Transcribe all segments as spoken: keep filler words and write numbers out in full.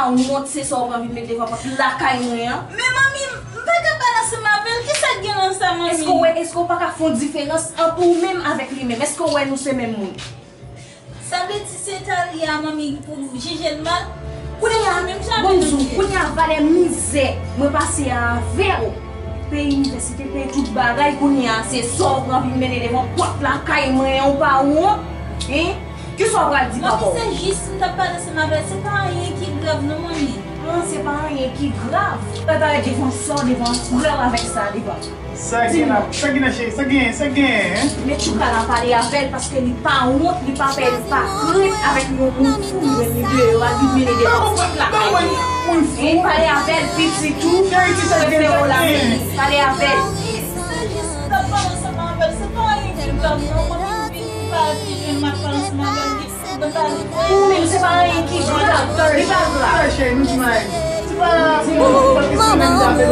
A wont, se sa w pran vin met devan pòt lakay mwen an. Men manmi, m pa ka pale ansanm avè l. Kisa k gen nan sa, manmi? Èske w wè, èske w pa ka fè yon diferans ant ou menm avèk li menm? Èske w wè nou se menm moun? Sa vle di se Thalia, manmi, pou jije l mal? Kounye a, bon, m di w, kounye a, valè mizè mwen pase a avè w. Peyi inivèsite, peyi tout bagay, kounye a, se sa w pran vin mennen devan pòt lakay mwen an, ou pa wont? Hein? Kisa w pral di papa w? Manmi, se jis m t ap pale ansanm avè l, se pa anyen ki grav non, manmi. Ah, se pa anyen ki grav. Papa, devan sa, devan frè w avèk sa, devan. Sa gen la, sa gen la, cheri, sa gen, sa gen, hein? Men Tchouka la pale avè l paske li pa wont, li pa pè, li pa krent avèk yon moun fou, li jwenn li deyò a, li mennen devan pòt lakay li. Hein, pale avè l, pitit ou, prefere w la, pale avè l. Ou menm se pa anyen ki grav, li pa grav. Cheri, nou ti malad. Se pa, se pa kesyon de li avè l.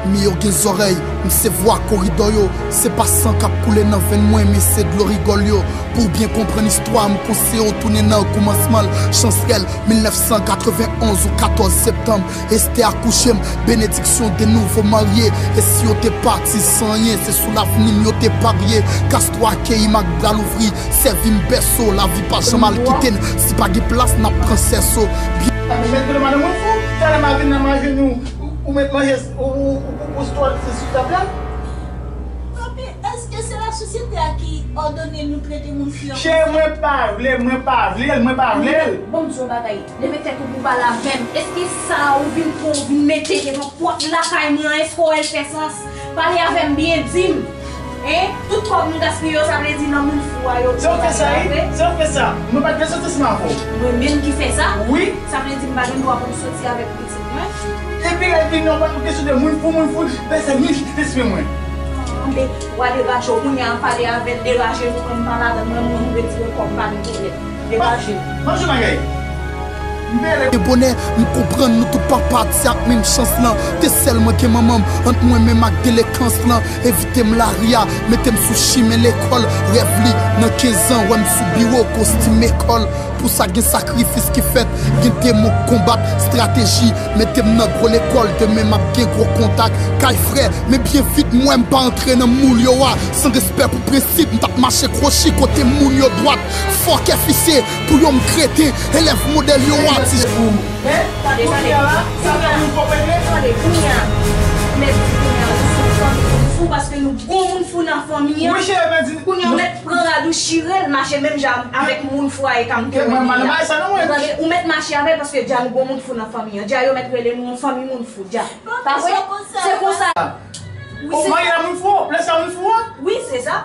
Mi yo gen zòrèy, m se vwa koridò yo, se pa san k ap koule nan venn mwen, men se dlo rigòl yo. Pou w byen konprann istwa, m konseye w tounen nan koumansman l. Chansrèl, mil nèf san katrevenn onz ou katòz septanm, Estè akouche m, benediksyon de nouvo marye. E si yo te pati san anyen, se sou lavni m yo te parye. Kastwo akeyi m ak bra louvri, sèvi m bèso, lavi pa janm al kite n. Si pa gen plas, n ap pran sèso. Byen. Mèt gade madanm mwen fou, talè m a vin nan m a jwenn ou, ou, ou met manje, ou, ou, ou, ou, ou stòl sou tab la. Papi, èske se lasosyete a ki òdone nou trete moun fou an konsa? Cheri, mwen pa vle, mwen pa vle l, mwen pa vle l. Bon, m di w yon bagay. Leve tèt ou pou pale avè m. Èske sa ou vin pran, ou vin mete devan pòt lakay mwen an, èske w wè l fè sans? Pale avè m byen, di m. Hein? Tout kòb nou gaspiye yo, sa vle di nan moun fou a yo. Se ou fè sa, wi. Se ou fè sa. Mwen pa t vle soti ansanm avè w. Mwen menm ki fè sa? Wi. Sa vle di m pa gen dwa pou m soti avèk pitit mwen? Epi lè l vin nan pòt, ou kesyon de moun fou, moun fou, pèsonn, moun ki te swen mwen. Ah, men, w a degaje w kounye a, pale avè l, degaje nou, mwen m pa ladan, mwen, mwen, m retire kò m, pa gen pwoblèm. Degaje. Manje bagay. M peye. E bonè, m konprann nou tout pa pati ak menm chans lan. Te sèl mwen gen manman m, ant mwen menm ak delekans lan. Evite m lari a, mete m sou chimen lekòl. Rèv li nan kenz an, wè m sou biwo, kostim ekòl. Pou sa gen sakrifis ki fèt, gen demo k konbat, estrateji, mete m nan gwo lekòl, demen m ap gen gwo kontak. Kay frè, men byen vit, m wè m pa antre nan moul yo a, san respè pou prensip, m t ap mache kwochi kote moun yo dwat. Fòkè fisye, pou yo m kreten, elèv modèl yo a, ti. Tande, tande. Tande, kounye a. Mèt di kounye a, ou sou fanmi, ou fou, paske nou gon moun fou nan fanmi an. Wi, cheri, mèt di. Kounye a, ou mèt pran rad ou chire l, mache menm jan avèk moun fou a e ka m te wè li a. Tande, ou mèt mache avè l paske dja nou gon moun fou nan fanmi an. Dja yo mèt rele nou yon fanmi moun fou, dja. Pa vre? Se konsa. Ou marye a moun fou, ou plase a moun fou a? Wi, se sa.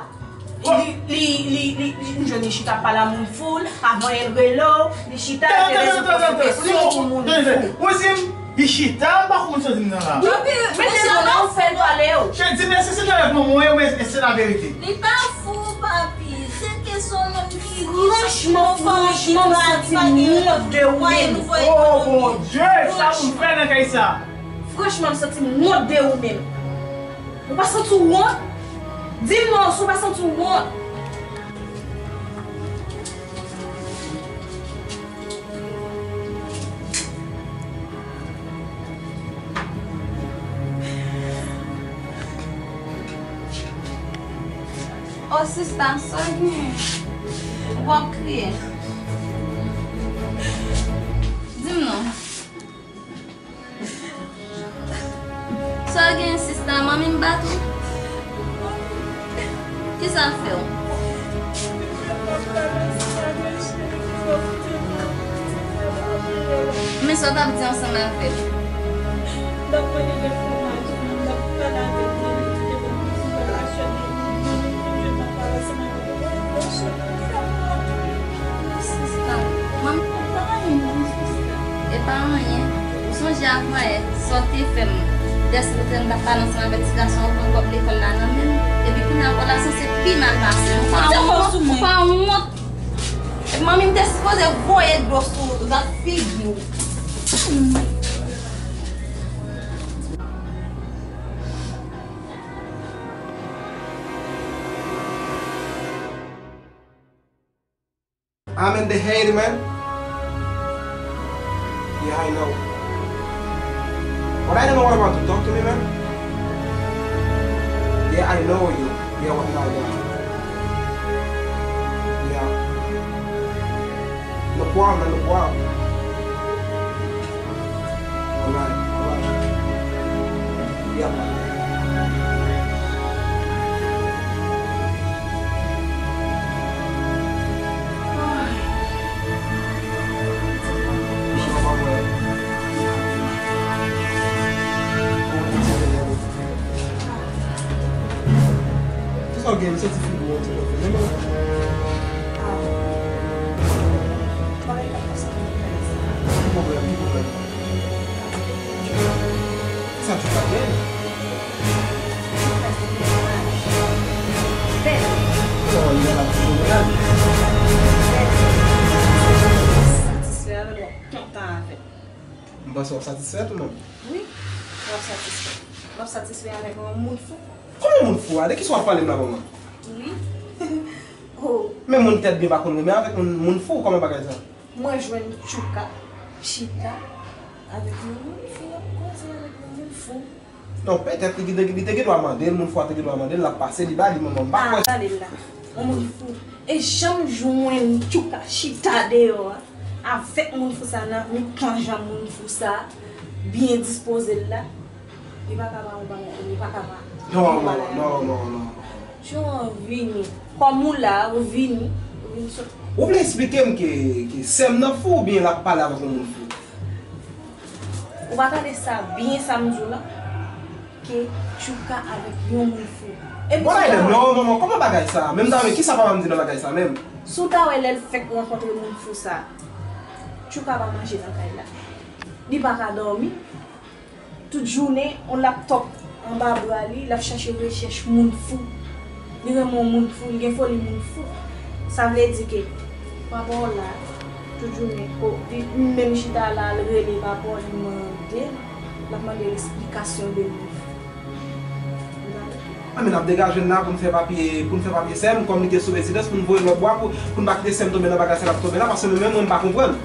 Li, li, li, li, li, m jwenn li chita ap pale a moun fou, avan el rele w, li chita, li te bezwen poze kesyon pou moun fou. Ou di m, li chita, m pa konprann sa w di m nan la. Papi, men se konnen ou fè l pale w. Cheri, di m èske se nan rèv manman w ye oubyen èske se laverite? Li pa fou, papi. Se kesyon nonm ki riche. Franchman, franchman, m santi m wont de ou menm. Oh, Bondye, sa pou m fè nan kay sa? Franchman, m santi m wont de ou menm. Ou pa santi w wont? Di m non, si w pa santi w wont. Oh, sista, sa gen? Ou ap kriye? Di m non. Sa w gen, sista? Manmi m bat ou? Kisa l fè w? Men sa w t ap di ansanm avè l. Sista, manmi, e pa anyen. Ou sonje avan yè, sa w te fè m? Dèske ou te wè m t ap pale ansanm avèk ti gason an, ou pran kòb lekòl la nan men m. Epi kounye a, kòb la sanse pi mal pase. Ou pa wont, ou pa wont. Epi manmi m te sipoze voye dlo sou ou tou, gad figi w. I'm in the Haiti, man. Yeah, I know. But I don't know what about to talk to me, man. Yeah, I know you. Yeah, what now, yeah. Yeah. No problem, no problem. Alright, alright. Yeah, man. Kisa w gen? M santi figi w yon ti pèp. Men non. Ki pwoblèm? Ki pwoblèm? Kisa Tchouka gen? Non, li nan la ti dominal. Satisfè avè l, w ap kontan avè l. M panse w ap satisfè tou menm. Wi, w ap satisfè. W ap satisfè avèk yon moun fou. Kòman moun fou a? De kisa w ap pale m la, manman? Wi. Oh. Men moun tèt byen pa konn renmen avèk moun, moun fou, kòman bagay sa? Mwen jwenn Tchouka chita avèk yon moun fou, l ap koze avèk yon moun fou. Non, petèt li, li, li te gen dwa mande l, moun fou a te gen dwa mande l, l ap pase, li ba li, manman, m pa kwè. Ah, tande la. Yon moun fou. E jan m jwenn Tchouka chita deyò a, avèk moun fou sa nan mitan jan moun fou sa byen dispoze l la, li pa ka pa yon bagay, li pa ka pa. Non, non, non, non, non. Jan w vini, kòm ou la, ou vini, ou vin sot. Ou vle eksplike m ke, ke sè m nan fou oubyen l ap pale avèk yon moun fou? Ou pa tande sa byen sa m di w la? Ke Tchouka avèk yon moun fou. E Bon, Aiden, non, manman, kòman bagay sa? Menm ta wè, kisa papa m di nan bagay sa menm? Si w ta wè lè l fèk rankontre moun fou sa, Tchouka pa manje nan kay la. Li pa ka dòmi. Tout jounen, on laptòp anba bra li, l ap chache rechèch moun fou. Li renmen yon moun fou, li gen foli moun fou. Sa vle di ke papa w la, tout jounen, ko-, li menm chita la, l rele papa w, li mande l, l ap mande l esplikasyon de moun fou. Ou tande? A, men n ap degaje n la pou n fè papye, pou n fè papye sè m, kòm li te sou rezidans, pou n voye lòt bwa pou, pou n pa kite sè m tonbe nan bagay sa l ap tonbe la, paske mwen menm, mwen, m pa konprann.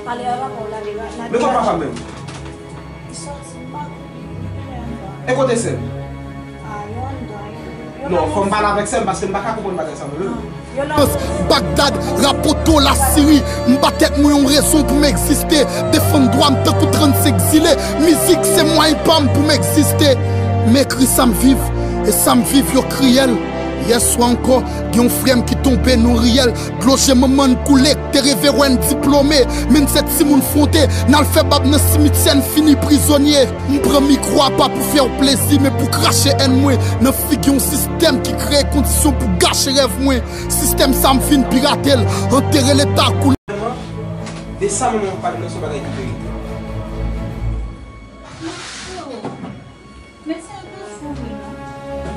Pale a papa w la, Nadira. Men kote papa m menm? Li sòti, m pa konnen, li genlè anndan. E kote sè m? Ah, yo anndan, yo, yo Non, fò m pale avèk sè m, paske m pa ka konprann bagay sa mwen menm. Bagdad, Rapoto, Lasiri, m ba tèt mwen yon rezon pou m egziste. Defann dwa m tankou trannsenk zile. Mizik se mwayen pa m pou m egziste. M ekri sa m viv, e sa m viv yo kriyèl. Yèswa ankò, gen yon frè m ki tonbe nan yon riyèl. Dlo je manman n koule, te reve wè n diplome. Men n se timoun fwonte, n al fè bab nan simityè, n fini prizonye. M pran mikwo a pa pou fè w plezi, men pou krache èn mwen nan figi yon sistèm ki kreye kondisyon pou gache rèv mwen. Sistèm sa m vin pirate l, antere leta koule. De sa manman w pale nan se yon bagay ki verite. Men se yon fou, wi, non.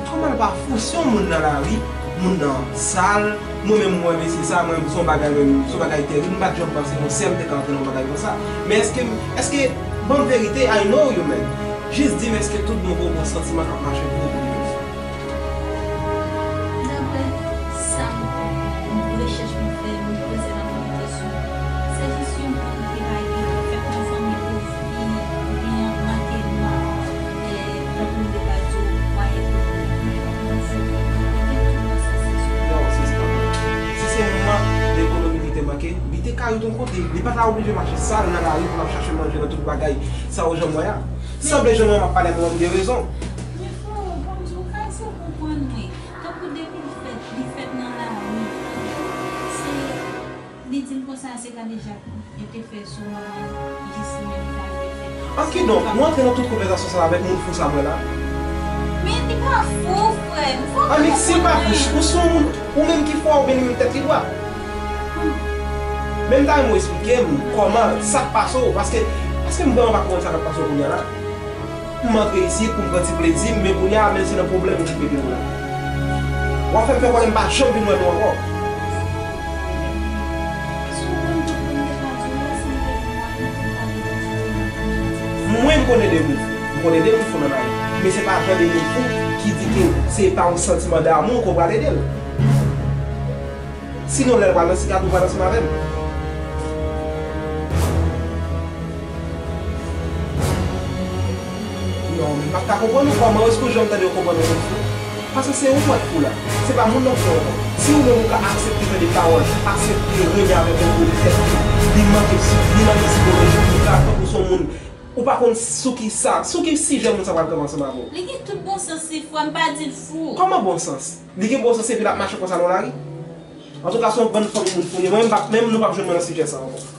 Kòman l pa fou? Si yon moun nan lari, moun nan sal, mwen menm mwen mesye sa, mwen se yon bagay menm, se yon bagay terib, m pa t janm panse yon sè m te ka antre nan yon bagay konsa. Men èske, èske, ban m verite, I know you, man. Jis di m èske tout bon vre w pran santiman k ap mache pou ou pou li menm? Daprè sa m, rechèch mwen fè, mwen poze m ak mwen kesyon, se jis yon moun ki pa gen, fèt nan fanmi pòv, ki gen yon manke nwa, e, tankou m te ka di w, mwayen ekonomik, men yon moun fou, li gen tout bon sans li sou. Non, sis, kanmenm. Si se mank de ekonomi li te manke, li te ka ret yon kote. Li pa ta oblije mache sal nan lari pou l ap chache manje nan tout bagay sa yo jan m wè a. Sanble jan mwen m ap pale avè w, m gen rezon. Men freo, ban m di w, ka eseye konprann mwen. Tankou depi l fèt, li fèt nan lari. Se, li di l konsa, se kadejak yo te fè sou mwen, jis li menm li ta rive fèt. An kidonk, nou antre nan tout konvèsasyon sa avèk moun fou sa mwen la. Men li pa fou, frè m. Fò Annik, si l pa fou, ou se yon moun, ou menm ki fò, ou byen li menm tèt li dwat. Men m ta renmen w eksplike m kòman, sa k pase w, paske, paske m vrèman pa konprann sa k ap pase w kounye a la. M antre isit pou m pran ti plezi m, men kounye a, men se nan pwoblèm ou kite m la. W ap fè m fè konnen m pa janm vin wè nou ankò. Mwen, m konnen de moun fou. M konnen de moun fou nan lari. Men se pa jan de moun fou ki di ke se pa yon santiman damou ke w pral ede l. Sinon, lè l pral nan sikatri, w pral ansanm avè l. M ap ka konprann ou kòman, èske w janm tande yo konprann yon moun fou? Paske se ou k ap fou la. Se pa moun nan k fou ankò. Si ou menm ou ka aksepte tande pawòl, aksepte renye avèk yon moun tèt ki, li manke, li manke sikolojik, li ka tankou se yon moun, ou pa konn sou ki sa, sou ki sijè moun sa pral kanpe ansanm avè w. Li gen tout bon sans li, frè, m pa di l fou. Kòman bon sans? Li gen bon sans epi l ap mache konsa nan lari? Antouka, se yon bann fanmi moun fou ye. Mwen menm, m p ap, menm nou p ap jwenn mwen nan sijè sa ankò.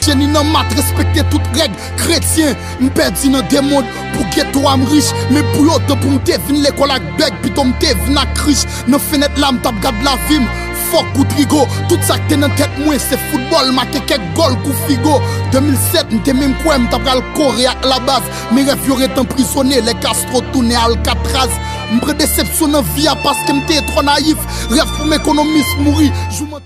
Jenny nan mat, respekte tout règ kretyen. M pèdi nan de mond, pou geto a m rich. Men pou yo, tan pou m te vin lekòl ak bèg, pito m te vin ak krich. Nan fenèt la, m t ap gad lavi m. Fòk ou trigo, tout sa k te nan tèt mwen, se foutbòl, make kèk gòl kou Figo. De mil sèt, m te menm kwè m ta pral kore ak labaz. Men rèv yo ret anprizone, lè Castro tounen Alcatraz. M pran desepsyon nan vi a paske m te twò nayif. Rèv pou m ekonomis mouri. Jou m